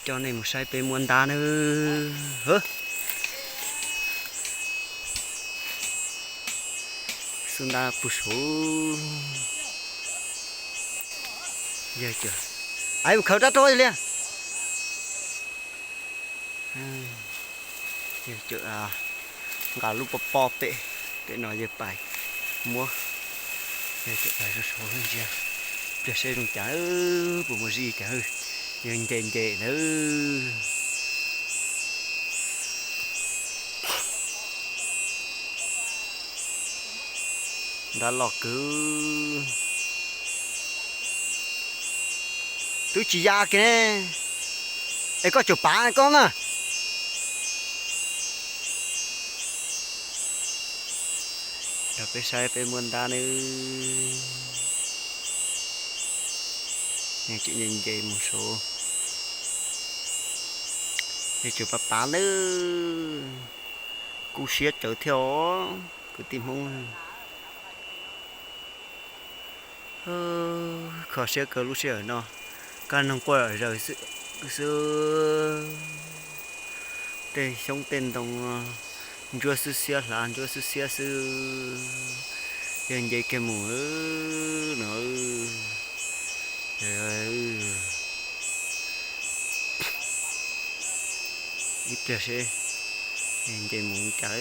Coj nej mus saib peb muab ntab nawb. Xub ntab puag saud. Yawg, ai, mus khaws rab rog li. Yawg nqa lub pob pob pem, pem no yawg pais muab. Yawg pais rau saud ntsia, pliag seb zoo cas, puas muaj zib cas. Yawg nce nce nawb. Ntab loj kawg. Twb tsis ya kiag ne. Es koj tseem pav koj na. Nrog peb saib peb muab ntab nawb. Nce nce mus saud. Yawg tseem pav pav nawb. Kub siab tsawv thiab os kwv tij Hmoob. Kho siab kawg lub sij hawm no, kaj noog quaj zom zaws xwb. Tej xyoob tej ntoo ntsuab xwb xiab, hlav ntsuab xwb xiab xwb. Yawg nce kiag mus no. Ib pliag seb nce mus cas.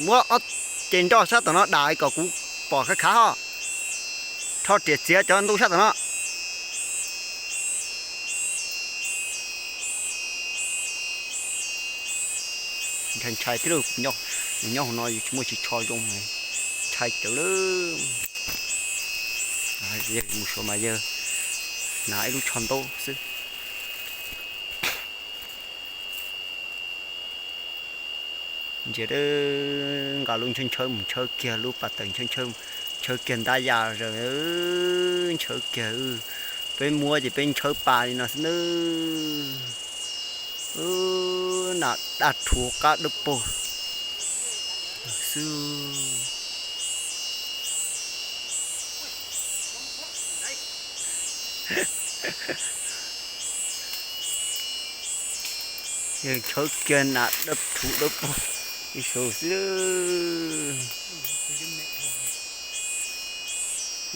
Muab ob ces nroj sab tom no dam kom kuv pom khav khav ho. Rho riam txiav cov ntuj sab tom no. Ntshai ntshai thiab lauj, nyob hauv no yus tsis muaj ris tsho zoo, ntshai cawv lawm. Mus suav mas yawg hnav ib lub tsho ntaub xwb. Ntsia, nqa lub ntshaw ntshaw mus ntshaw kiag lub pas tawm, ntshaw ntshaw kiag ntab ya zaws, ntshaw kiag. Peb muab ces peb ntshaw pas li no xwb nawb. Nas daj rhuv qab dawb paug xwb. Ntshaw kiag nas daj rhuv dawb paug ib saud xwb.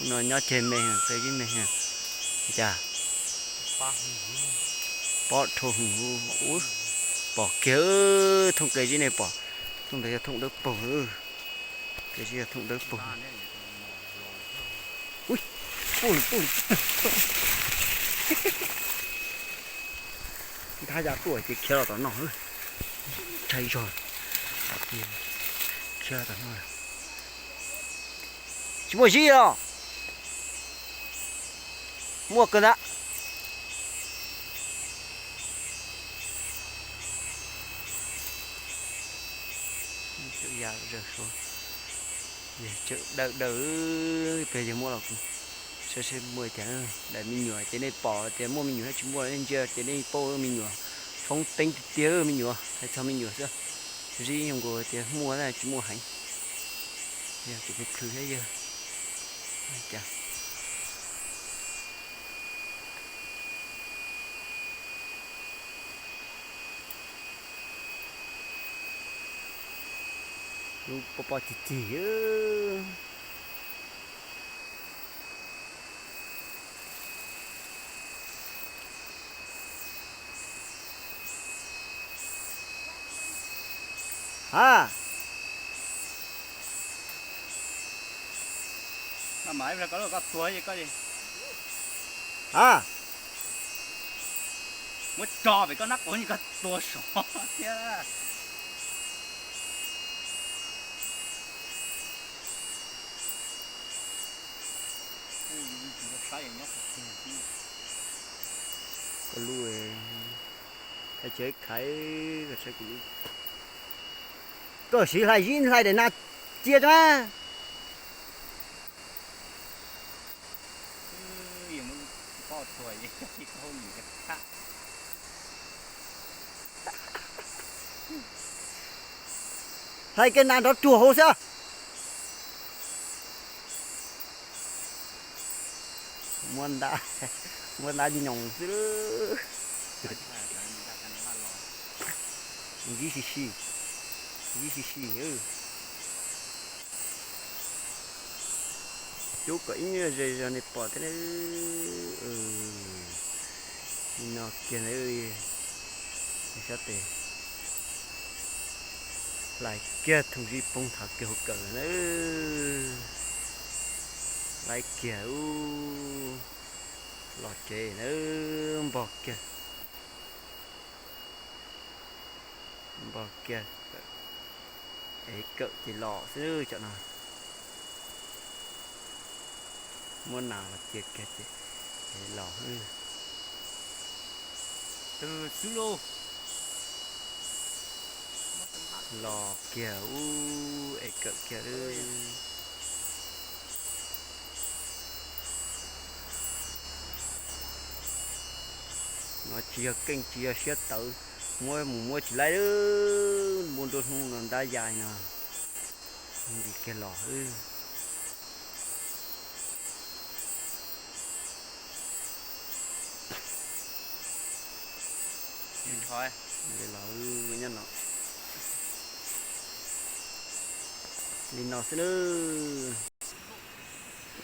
No nyob ceg me, qe zib me. Cas pob rhuav hwj huv, pom kiag. Thooj qe zib ne pom, thooj ntawd yog thooj dawb paug. Qe zib yog thooj dawb paug. Ntab ya tuaj ces khiav los tom no. Ntshai zog. Khiav los tom no. Tsis muaj zib los? Muaj kawg ntag. Dawm dawm, peb yawg muab los saib seb muaj tias daim me nyuam ces nej pom tias muaj me nyuam thiab tsis muaj, nej ntsia ces nej paub me nyuam. Foob teeb tiag tiag me nyuam, hais txog me nyuam xwb. Zib zoo nkaus tias muaj tsis muaj heev. Yog tus plhws thiab yawg. Cas lub pob pob cig cig. Ha, muab tso pem koj nab quav koj tua sov thiab. Koj lub, koj siv hlais zib hlais daim nas cia tso. Hlais kiag nas nrov ruag hauv xwb. Muab ntab, muab ntab nyoos xwb. Yib si si, yib si si. Cub kom ib nyuag ze zog nej pom thiab. Li no kiag na, sab tes hlais kiag thooj zib poob thav kiag hauv kawm na. Laib kiag ub, los tsev na, npog kiag, npog kiag, ev kawm ces los xwb cov no. Muab nas los cia kiag ces los xwb lauj. Los kiag ub, ev kawm kiag lawm. No tsis yog keej tsis yog siab tawv, muab mus muab tsis laib, npua nruab hnub no ntab yai no, nqis kiag los. Li no xwb na.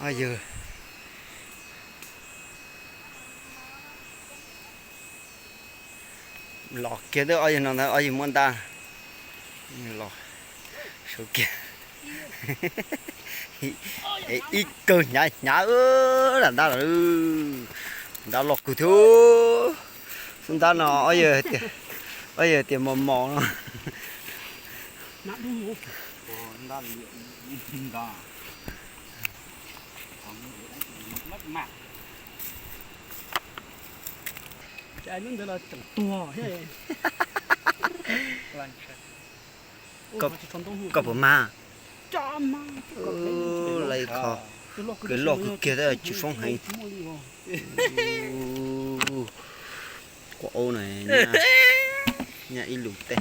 Ob yawg los kiag twb ob yawg no ntag, ob yawg muab ntab los sawv kiag. Ib kawg hnyav hnyav lam ntab los, ntab loj kawg thiab. Xub ntab no ob yawg tias mos mos no. Koj puas mag? Laj kho, kws loj kws kiag tab tsis foob heev. Quav aub na, nyaj ib lus tej.